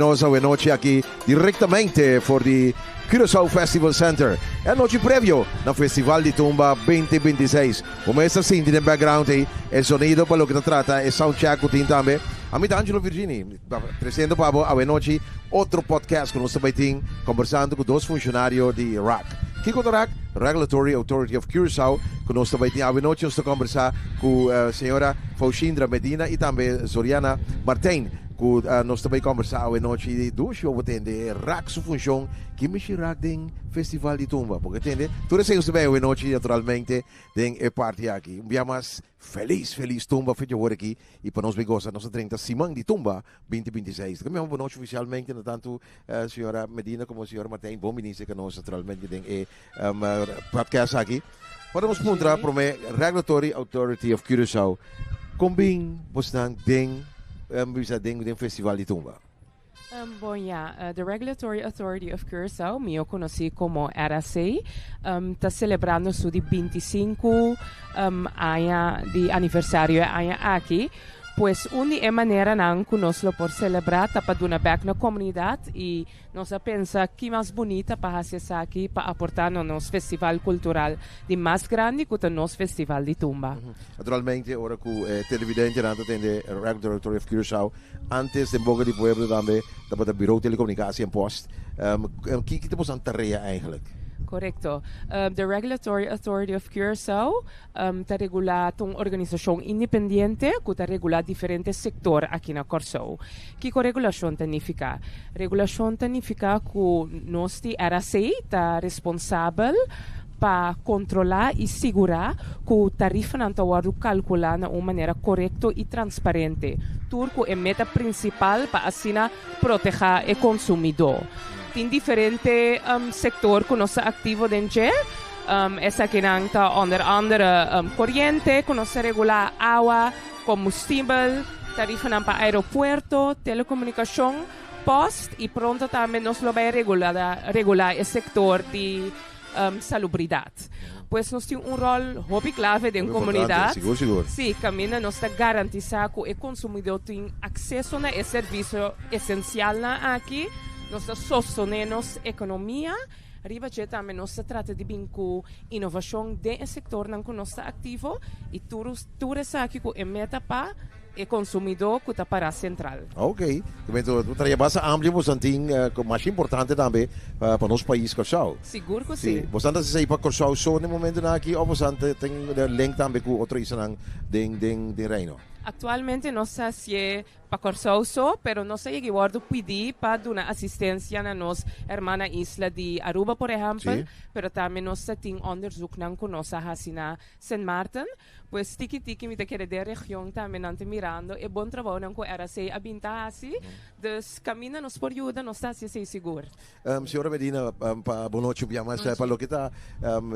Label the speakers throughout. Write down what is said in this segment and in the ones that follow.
Speaker 1: Nos awe nochi aki direktamente for di Curaçao Festival Center. E anochi previo na Festival di Tumba 2026. Bo mes ta sinti den background ei e sonido pa loke ta trata e soundcheck ku tin tambe. Ami ta Angelo Virgini, tresiendo pa bo awe nochi otro podcast ku nos ta bai tin kombersando ku dos funshonario di RAC. Kiko ta RAC? Regulatory Authority of Curaçao ku nos ta bai tin awe nochi. Nos ta kombersá ku señora Faushindra Medina i tambe Zoriana Martijn ku nos ta bai kombersá awe nochi. Dushi bo tende e RAC su funshon. Ki mishi RAC den Festival di Tumba? Bo ke tende? Tur esei nos ta bai awe nochi naturalmente den e parti aki. Un bia mas felis felis Tumba fecha wor aki i pa nos bai gosa nos ta drenta Siman di Tumba 2026. Ta kambia bo nochi ofisialmente na tantu señora Medina komo señor Martijn. Bon bini serka nos naturalmente den e podcast aki. Ora nos puntra prome Regulatory Authority of Curaçao kon bin bosnan den bisa den den Festival di Tumba?
Speaker 2: Bon ya, The Regulatory Authority of Curaçao, mihó konosí komo RAC, ta selebrando su di 25 aña di aniversario e aña aki. Pues un di e maneranan ku nos lo por selebrá ta pa duna bèk na komunidat i nos a pensa ki mas bunita pa hasi esaki pa aportá na nos festival kultural di mas grandi ku ta nos Festival di Tumba.
Speaker 1: Naturalmente ora ku e televidentenan ta tende Regulatory Authority of Curaçao antes den boka di pueblo tambe tabata Bureau Telecomunicatie en Post. Ki ta boso tarea eigenlijk?
Speaker 2: Korekto. The Regulatory Authority of Curaçao ta regulá, ta un organisashon independiente ku ta regulá diferente sektor aki na Kòrsou. Kiko regulashon ta nifiká? Regulashon ta nifiká ku nos di RAC ta responsabel pa kontrolá i sigurá ku tarifanan ta wòrdu kalkulá na un manera korekto i transparente, tur ku e meta prinsipal pa asina protehá e konsumidó. Tin diferente sektor ku nos ta aktivo den dje. Esakinan ta onder andere koriente ku nos ta regulá, awa, kombustibel, tarifanan pa aeropuerto, telekomunikashon, pòst i pronto tambe nos lo bai regulá e sektor di salubridat. Pues nos tin un ròl hopi klave den komunidat.
Speaker 1: Sigur, sigur.
Speaker 2: Sí, kaminda nos ta garantisá ku e konsumidó tin akseso na e servisio esensialnan aki. Nos ta sostené nos ekonomia. Riba dje tambe nos ta trata di bin ku inovashon den e sektornan ku nos ta aktivo i tur tur esaki ku e meta pa e konsumidó ku ta pará sentral.
Speaker 1: Ok. Bo traha basta amplio bosan tin ku masha importante tambe pa nos pais Kòrsou.
Speaker 2: Sigur ku si.
Speaker 1: Bosan ta hasi esei pa Kòrsou so na e momentunan aki òf bosan tin link tambe ku otro islanan den den Reino?
Speaker 2: Aktualmente nos ta hasié Pa Kòrsou so, pero nos a yega i wòrdu pidí pa duna asistensia na nos hermana isla di Aruba, por ehèmpel, pero tambe nos ta tin ònderzoeknan ku nos a hasi na Sint Maarten. Pues tiki tiki mi ta kere den region tambe nan ta mirando e bon trabounan ku RAC a bin ta hasi. Dus kaminda nos por yuda nos ta hasi esei sigur.
Speaker 1: Señora Medina, pa bo nochi un bia mas, pa loke ta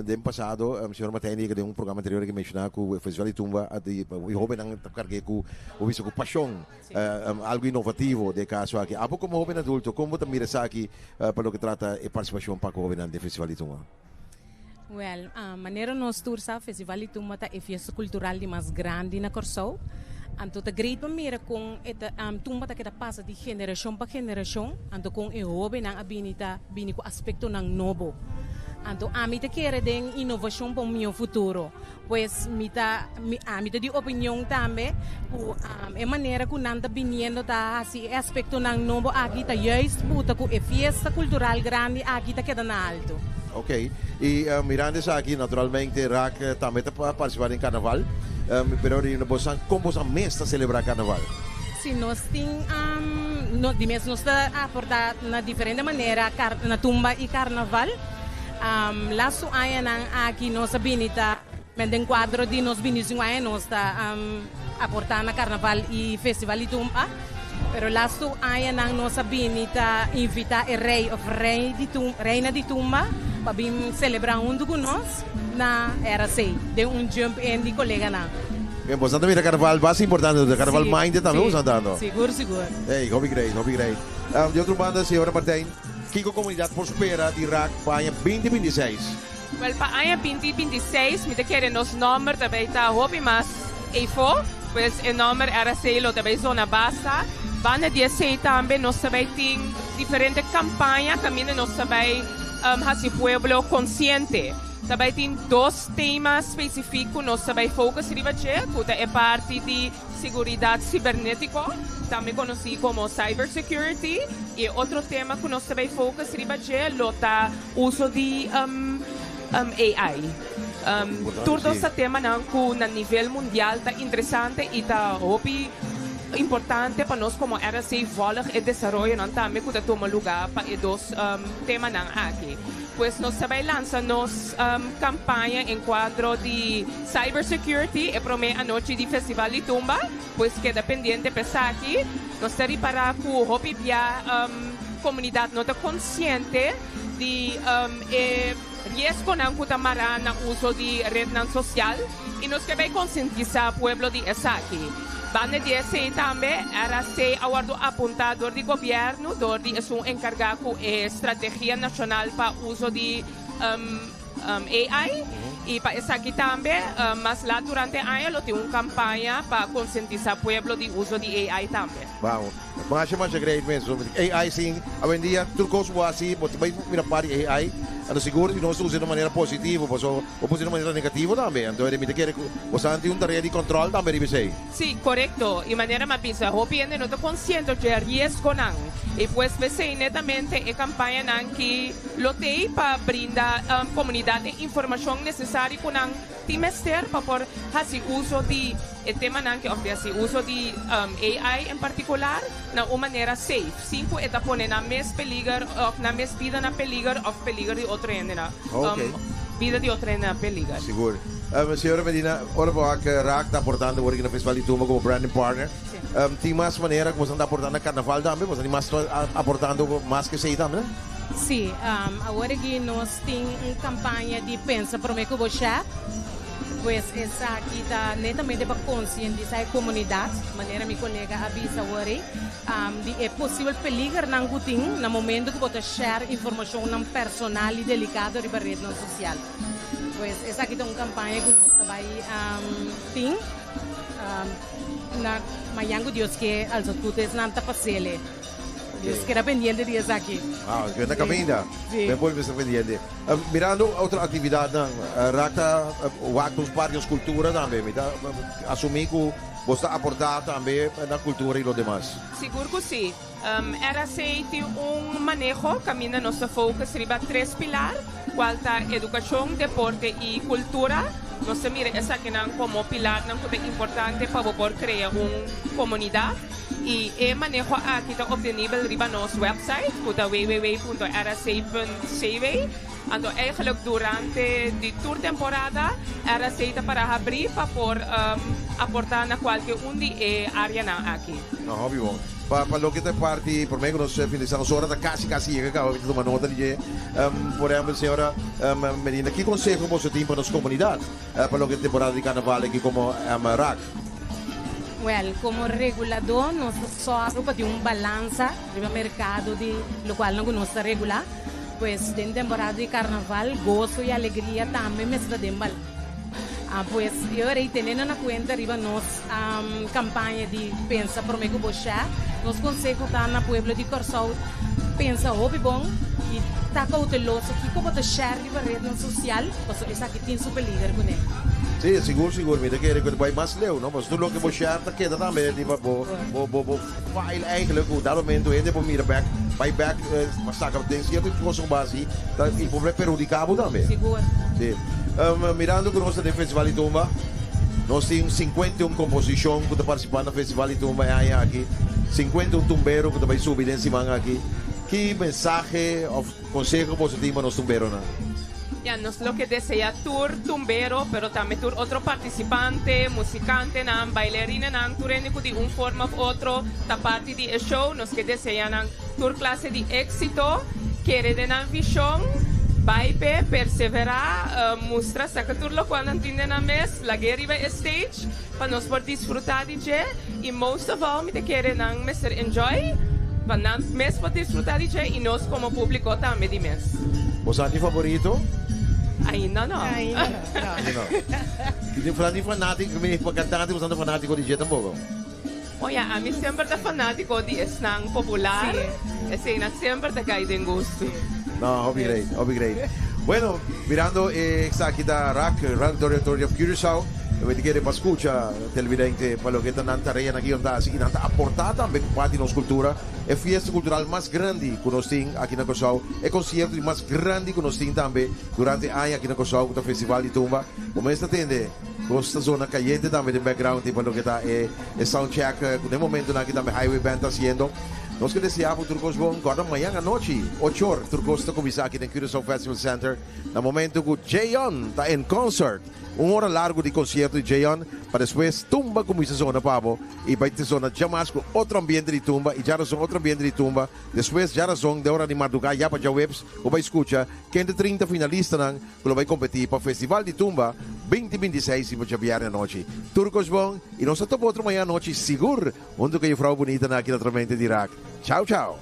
Speaker 1: den pasado, señor Martijn yega den un programa anterior a menshoná ku e Festival di Tumba a di e hóbennan ta karg'é ku, bo bisa ku pashon, algu inovativo den e kaso aki. Abo komo hóben adulto, kon bo ta mira esaki pa loke trata e partisipashon pa ku hóbennan den Festival di Tumba?
Speaker 3: Wèl, manera nos tur sa, Festival di Tumba ta e fiesta kultural di mas grandi na Kòrsou. Anto ta great pa mira kon e ta tumba ta keda pasa di generashon pa generashon, anto kon e hóbennan a bini ta bini ku aspektonan nobo. Anto ami ta kere den inovashon pa un mihó futuro. Pues mi ta ami ta di opinion tambe ku e manera ku nan ta biniendo ta hasi e aspektonan nobo aki ta juist buta ku e fiesta kultural grandi aki ta keda na alto.
Speaker 1: Ok, i mirando esaki naturalmente Raak tambe ta partisipá den karnaval, pero bosan kon bosan mes ta selebrá karnaval?
Speaker 3: Si nos tin di mes nos ta aportá na diferente manera na tumba i karnaval. Lastu añanan aki nos a bini ta men den kuadro di nos bini sin aña nos ta aportá na karnaval i festival di tumba pero lastu añanan nos a bini ta invitá e rei òf rei di reina di tumba pa bin selebrá huntu ku nos na RC den un jump in di koleganan.
Speaker 1: Bien, boso ta mira karnaval basta importante, karnaval mainte tambe boso ta dando.
Speaker 3: Sigur, sigur.
Speaker 1: Ey, hopi great, hopi great. Di otro banda, señora Martijn. Kiko komunidat por spera di rak pa aña 2026?
Speaker 2: Wèl, pa aña 2026 mi ta kere nos nòmber ta bay ta hopi mas eyfo, pues e nòmber RAC lo ta bay zona basta. Banda di esei tambe nos ta bai tin diferente kampaña kaminda nos ta bai hasi pueblo konsiente. Ta bai tin dos tema spesifik ku nos ta bai focus riba dje, ku ta e parti di siguridat sibernetiko, tambe konosí komo cybersecurity, i e otro tema ku nos ta bai focus riba dje lo ta uso di AI. Tur dos ta temanan ku na nivel mundial ta interesante i ta hopi importante pa nos komo RSC vòlg e desaroyonan tambe ku ta tuma lugá pa e dos temanan aki. Pues nos ta bai lansa nos kampaña en kuadro di cyber security e promé anochi di Festival di Tumba, pues keda pendiente pa esaki. Nos ta ripará ku hopi bia komunidat no ta konsiente di e riesgonan ku ta mará na uso di retnan sosial i nos ke bai konsientisá pueblo di esaki. Banda di esei tambe RAC a wòrdu apuntá dor di gobièrnu dor di esun enkargá ku e strategia nashonal pa uso di AI i pa esaki tambe mas lat durante aña lo tin un kampaña pa konsientisá pueblo di uso di AI tambe.
Speaker 1: Wow, masha masha great mes. AI sin awendia tur kos bo hasi bo ta bai mira par di AI anto sigur si nos ta usa di un manera positivo pasobra bo por usa di un manera negativo tambe anto mi ta kere ku bo sa tin un tarea di control tambe riba esei.
Speaker 2: Sí, korekto. I manera mi a bisa, hopi hende no ta konsiente dje riesgonan. I pues p'esei netamente e kampañanan ki lo t'ei pa brinda komunidat e informashon nesesario ku nan tin mester pa por hasi uso di e temanan ki òf di hasi uso di AI en partikular na un manera safe, sin ku e ta pone nan mes peliger òf nan mes bida na peliger òf peliger di otro hende na bida di otro hende na peliger.
Speaker 1: Sigur. Señora Medina, ora bo wak Raak ta aportando awor aki na Festival di Tumba como branding partner, tin mas manera cu boso ta aportando na Carnaval tambe? Boso tin mas aportando mas cu esey tambe?
Speaker 3: Si, awor aki nos tin un campaña di Pensa Prome Cu Bo Share. Pues esaki ta netamente pa concientisa e comunidad, manera mi colega a bisa awor ey, di e posibel peligernan cu tin na momento cu bo ta share informacionnan personal y delicado riba rednan social. Pues esaki ta un campaña cu nos ta bay tin na mañan cu Dios ke also tur esnan ta pasele. Dios keda pendiente di esaki.
Speaker 1: Ah, keda na caminda. Si. Ben por mester pendiente. Mirando otro actividadnan, Raak ta wak nos parti nos cultura tambe. Mi ta asumi cu bos ta aporta tambe na cultura y lo demas.
Speaker 2: Sigur cu si. RAC tin un maneho kaminda nos ta focus riba tres pilar, kual ta edukashon, deporte i kultura. Nos ta mira esakinan komo pilarnan ku ta importante pa bo por krea un komunidat. I e maneho aki ta optenibel riba nos website ku ta www.rac.cw. Anto eigenlijk durante di tur temporada RAC ta para habrí pa por aportá na kualke un di e áreanan aki.
Speaker 1: No, hopi bon. Pa pa loke ta e parti promé ku nos finalisá nos ora ta kasi kasi yega kaba mi ta tuma nota di dje. Por ehèmpel señora Medina ki konseho boso tin pa nos komunidat pa loke ta temporada di karnaval aki komo rak?
Speaker 3: Wèl, komo reguladó nos ta sòru pa tin un balansa riba merkado di lokualnan ku nos ta regulá. Pues den temporada di karnaval goso i alegria tambe mester ta den balansa. Pues e ora ei tenendo na kuenta riba nos kampaña di pensa promé ku bo share, nos konseho ta na pueblo di Kòrsou pensa hopi bon i ta kouteloso kiko bo ta share riba retnan sosial pasobra esaki tin su peliger kuné.
Speaker 1: Sí, sigur sigur mi ta kere ku ta bai mas leu no pasobra tur loke bo share ta keda tambe riba bo bo file eigenlijk ku dado momento hende por mira bek bai bek pa saka den sierto kos ku bo hasi ta i por perhudiká bo tambe.
Speaker 3: Sigur.
Speaker 1: Sí. Mirando ku nos ta den Festival di Tumba, nos tin 51 komposishon ku ta partisipá na Festival di Tumba e aña aki, 51 tumbero ku ta bai subi den siman aki. Ki mensahe òf konseho boso tin pa nos tumberonan?
Speaker 2: Ya, nos lo ke desea tur tumbero, pero tambe tur otro partisipante, musikantenan, bailerinanan, tur hende ku di un forma òf otro ta parti di e show, nos ke desea nan tur klase di éksito, kere den nan vishon, bai p'e, perseverá, mustra saka tur lokual nan tin den nan mes, lag'é riba e stage pa nos por disfrutá di dje i most of all mi ta kere nan mester enjoy pa nan mes por disfrutá di dje i nos komo públiko tambe di mes.
Speaker 1: Bo sa tin favorito?
Speaker 2: Ainda no.
Speaker 3: Ainda no, no.
Speaker 1: Ainda no. Tin fanático, mi cantante bo sa ta fanático di dje tampoco?
Speaker 2: Oye, ami semper ta fanátiko di esnan popular. Eseinan semper ta kai den gusto.
Speaker 1: No, hopi great, hopi great. Bueno, mirando esaki ta RAC, Regulatory Authority of Curaçao, mi ta kere pa skucha televidente pa loke ta nan tareanan aki ta hasi i nan ta aportá tambe ku parti di nos kultura, e fiesta kultural mas grandi ku nos tin aki na Kòrsou, e konsierto di mas grandi ku nos tin tambe durante aña aki na Kòrsou ku ta Festival di Tumba. Bo mes ta tende kos ta zona kayente tambe den background pa loke ta e soundcheck ku den momentonan aki tambe Highway Band ta hasiendo. Nos ke deseá bo tur kos bon. Kòrda mañan anochi, ocho or, tur kos ta kuminsá aki den Curaçao Festival Center na momento ku Jayon ta in concert. Un ora largu di konsierto di Jayon pa despues tumba kuminsá zona pa bo i bai te zona djamas ku otro ambiente di tumba i djarason otro ambiente di tumba. Despues djarason den ora di mardugá ya pa djaweps bo bai skucha ken ta 30 finalistanan ku lo bai kompetí pa Festival di Tumba 2026 riba djabièrnè anochi. Tur kos bon i nos ta topa otro mañan anochi sigur! Hunto cu e juffrouw bunita na aki naturalmente di Raak. Ciao ciao.